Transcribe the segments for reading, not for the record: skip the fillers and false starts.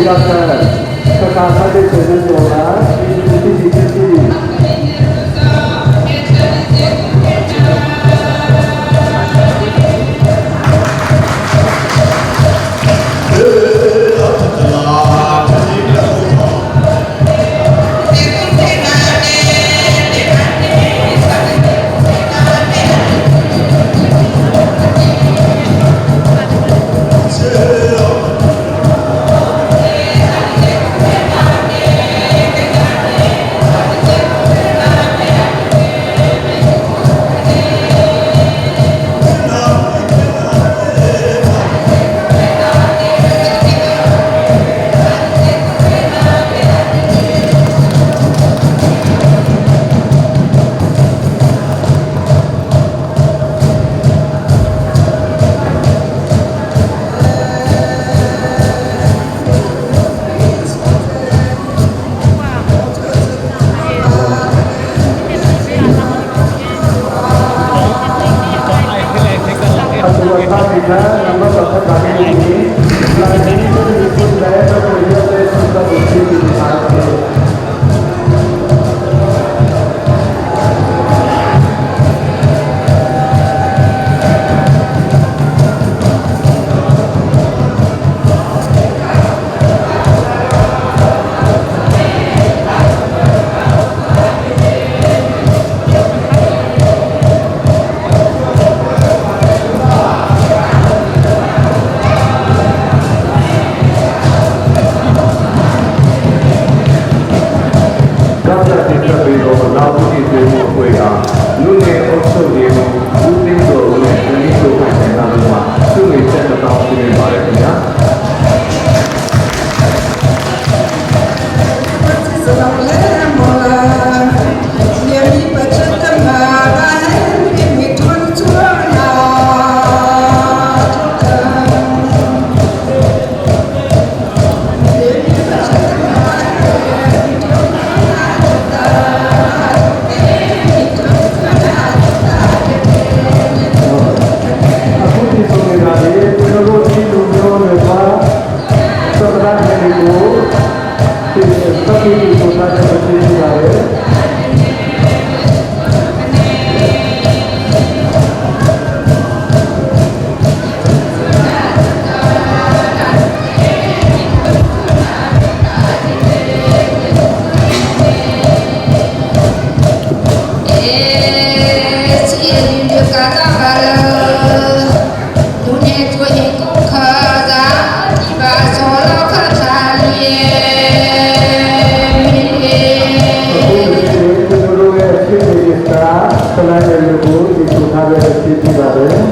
ကဆန်စကားဖတ်တဲ့ကျေးဇူးတော်လားဒီဒီဒီဒီ အတူအထားဒီကနံပါတ်ပတ်တာနေလာဒီဒီလဲတော့ရတဲ့စကားကိုကြည့်ပြီးအားတယ် ကပြတင်ဆက်ပြီးတော့နောက်တစ်ချိန်တွေ့မှုအခွေကလူနေအုပ်ချုပ်ရေးမှုဦးသိန်းတော်ဦးနဲ့တနည်းဆိုခိုင်တဲ့နာမှာသူ့ငွေချက်တစ်တောင်းပြနေပါတယ်ခင်ဗျာ။ အခုဒီဆိုနေတာလေကျွန်တော်တို့ဒီလူမျိုးတွေကသဗ္ဗရတွေကိုဒီသတိဆိုတာတဲ့ပြည်ပြပါတယ်။ အခုဒီကျွန်တော်တို့ရဲ့ဖြစ်နေတာဆလိုင်းတွေကိုဒီဆိုထားတဲ့ပြည်ပြပါတယ်။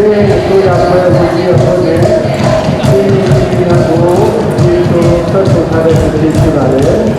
ဒီဆိုရပွဲဝင်ပြီးတော့ဒီဒီကိုဒီဆိုဆက်ဆိုထားတဲ့ပြည်ဖြစ်ပါတယ်။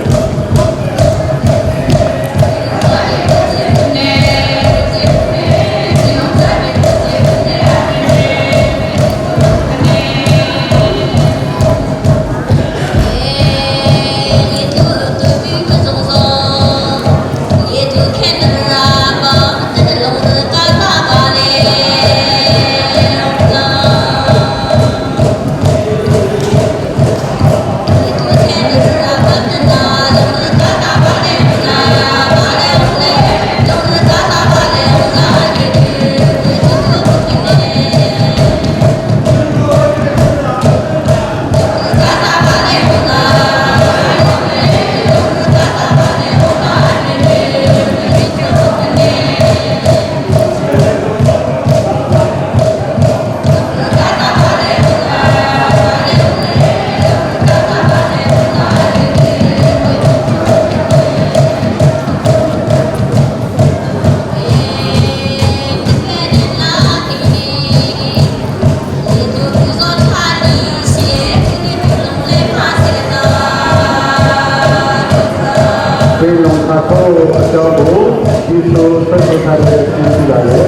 ကိုအကြောင်းကိုဒီလိုဆက်သွယ်ထားတဲ့ပြည်စီပါလေ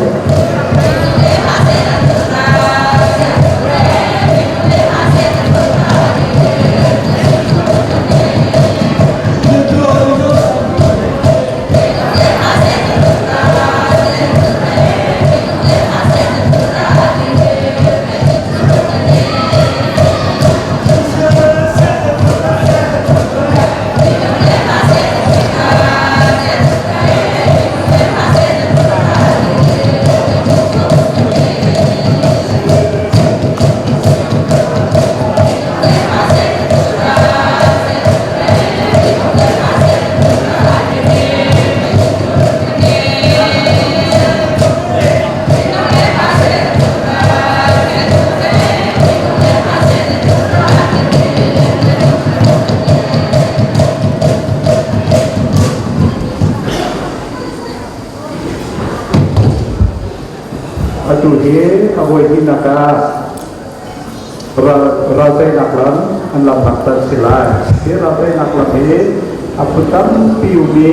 Atu hi a voi hnihnak ah ralteinak lam an lamnak tan si lai. Hi ralteinak lam hi a phun tampi um i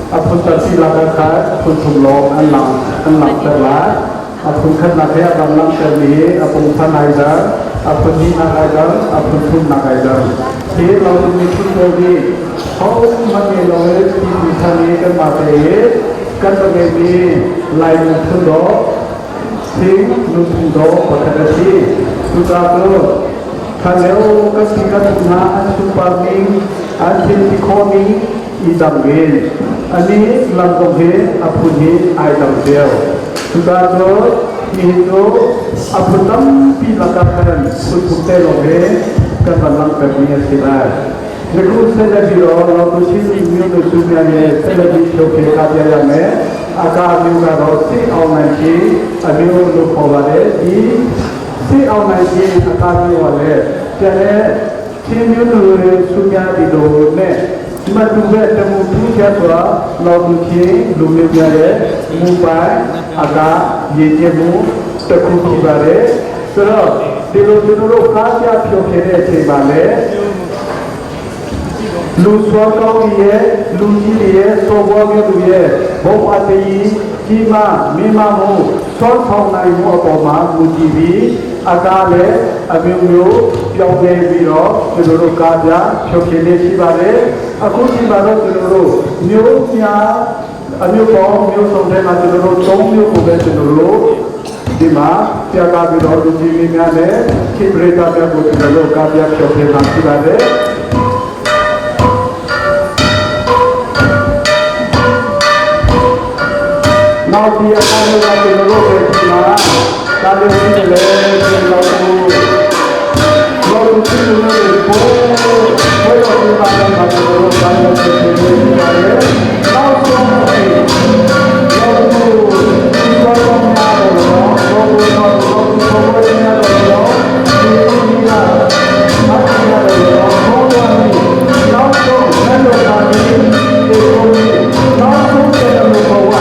a phun tampi lakah khan phun thum lawng an lang an langhter lai. A phun khatnak he a ram langhtermi hi a pungphan ai dang, a phun hnihnak ai dang, a phun thumnak ai dang. Hi Lautu miphun pawl nih hohmanh ngei lo in ti chan i kanmah te i kan va ngeimi Lai miphun dawh, Chin nunphung dawh pakhat a si. Cucaah cu hlanlio kan si kan hna an sunpar ning, an thil ti khawh ning i dang in ani lam zong hi a phun hi ai dang cio. Cucaah cu hihi cu a phun tampi lakah khan phun thum te lawng hi kan van langhtermi a si lai. Nikum selabi ro lo tu chin myu nu su mya ye selabi thio ke ka bia ya me aka myu ka ro si aung nai chi a myu lu kho ba le di si aung nai chi aka myu wa le che le chin myu nu su mya di do ne ma tu ve te mu tu chia swa lo tu chi lu myu mya ye mu pai aka ye che mu တခုဖြစ်ပါတယ်ဆိုတော့ဒီလိုကျွန်တော်တို့ကားပြဖြိုခဲ့တဲ့အချိန်မှာလည်းလူစွမ်းကောင်းရဲ့လူကြီးရဲ့စော်ဘွားရဲ့သူရဲ့ဘုံအတည်ကြီးမမိမမှုစောဆောင်နိုင်မှုအပေါ်မှာမူတည်ပြီးအကားလည်းအမျိုးမျိုးပြောင်းလဲပြီးတော့ကျွန်တော်တို့ကားပြဖြိုဖြင်းလေးရှိပါတယ်အခုရှိပါတော့ကျွန်တော်တို့မျိုးများအမျိုးပေါင်းမျိုးစုံထဲမှာကျွန်တော်တို့၃မျိုးကိုပဲကျွန်တော်တို့ဒီမှာပြသပြီးတော့လူကြီးမင်းများနဲ့ခိပရိသတ်များကိုကျွန်တော်တို့ကားပြဖြိုဖြင်းမှာရှိပါတယ် နောက်ဒီအခါမျိုးကကျွန်တော်တို့ပဲဒီမှာတာလီဝင်တယ်လေကျွန်တော်တို့လောကီလူတွေပို့ဘယ်လိုဒီမှာမှာကျွန်တော်တို့တာလီဝင်တယ်ပါတယ်နောက်ဆုံးအလောကီဒီတော့မှာတော့လောကတော့လောကီဘောနေတော့ဒီဒီကအခါတော့ဘောတော်နောက်ဆုံးလက်တော်တာဒီဒီကိုနောက်ဆုံးတဲ့လူဘဝ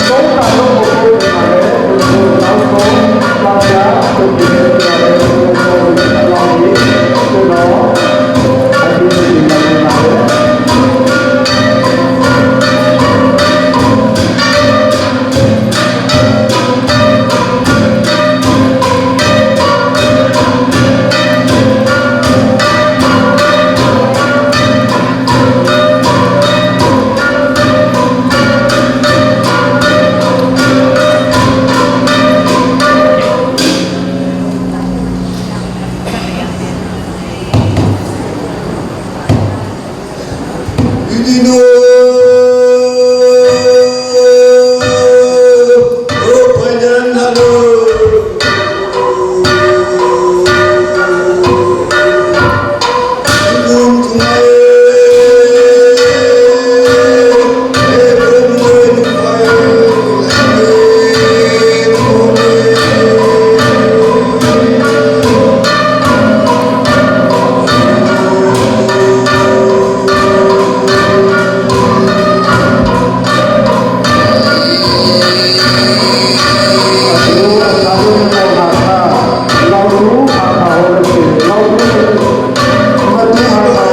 သုံးတာတော့ကိုယ်ကိုယ်မှာလည်းဒီနောက်ဆုံးပါကြကိုဒီလိုရတယ်ကိုယ်တော်ကြီးကိုတော့အဒီဒီမှာပါတယ် ဒီနိုဘုရားနာလိုဘုံတူမေဘုံဝေဒဖိုင် အခုသာဝနာတော်ဟာလောကအခါဟောလို့ရှိလောကမတူဟာ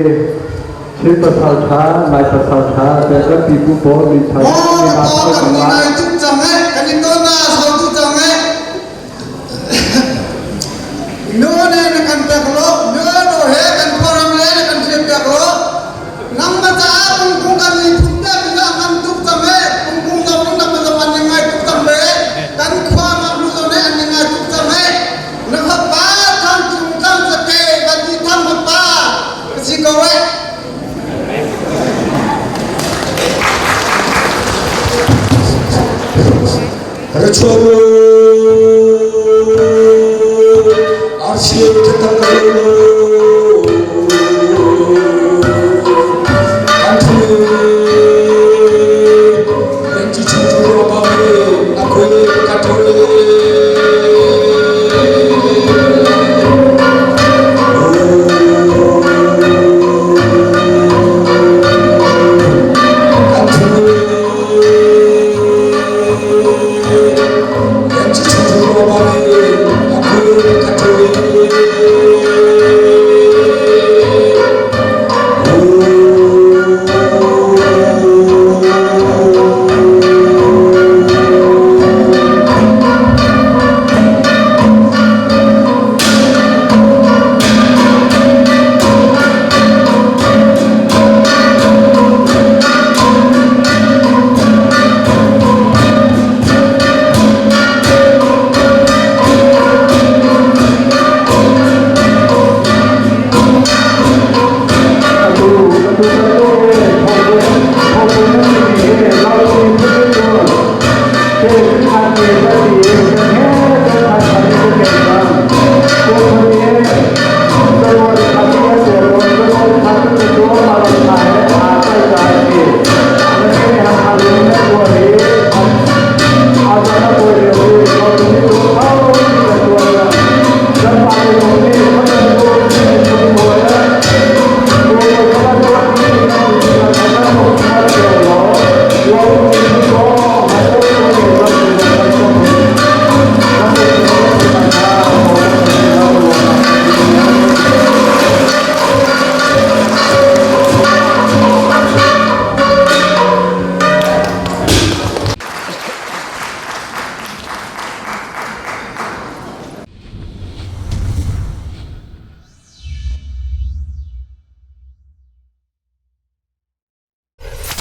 Chin pasal ṭha, Lai pasal ṭha, tiah kan pipu pawl min thar Maw ka paw kan ni ngai tuk cang eh, kan i ton na sau tuk cang eh. Nu ne na kan pek lo, nu no he kan khuaram le na kan thiam pek lo. Nang ma caah kungkung kan ni phun te mi la ngan tuk cang eh, kungkung zong na ma zong an ni ngai tuk cang ve. Kan khua ma nu zong ne an ni ngai tuk cang eh. Na fapa thang cung tlang sake van ti thang fapa ka si ko eh. Atu atu atu.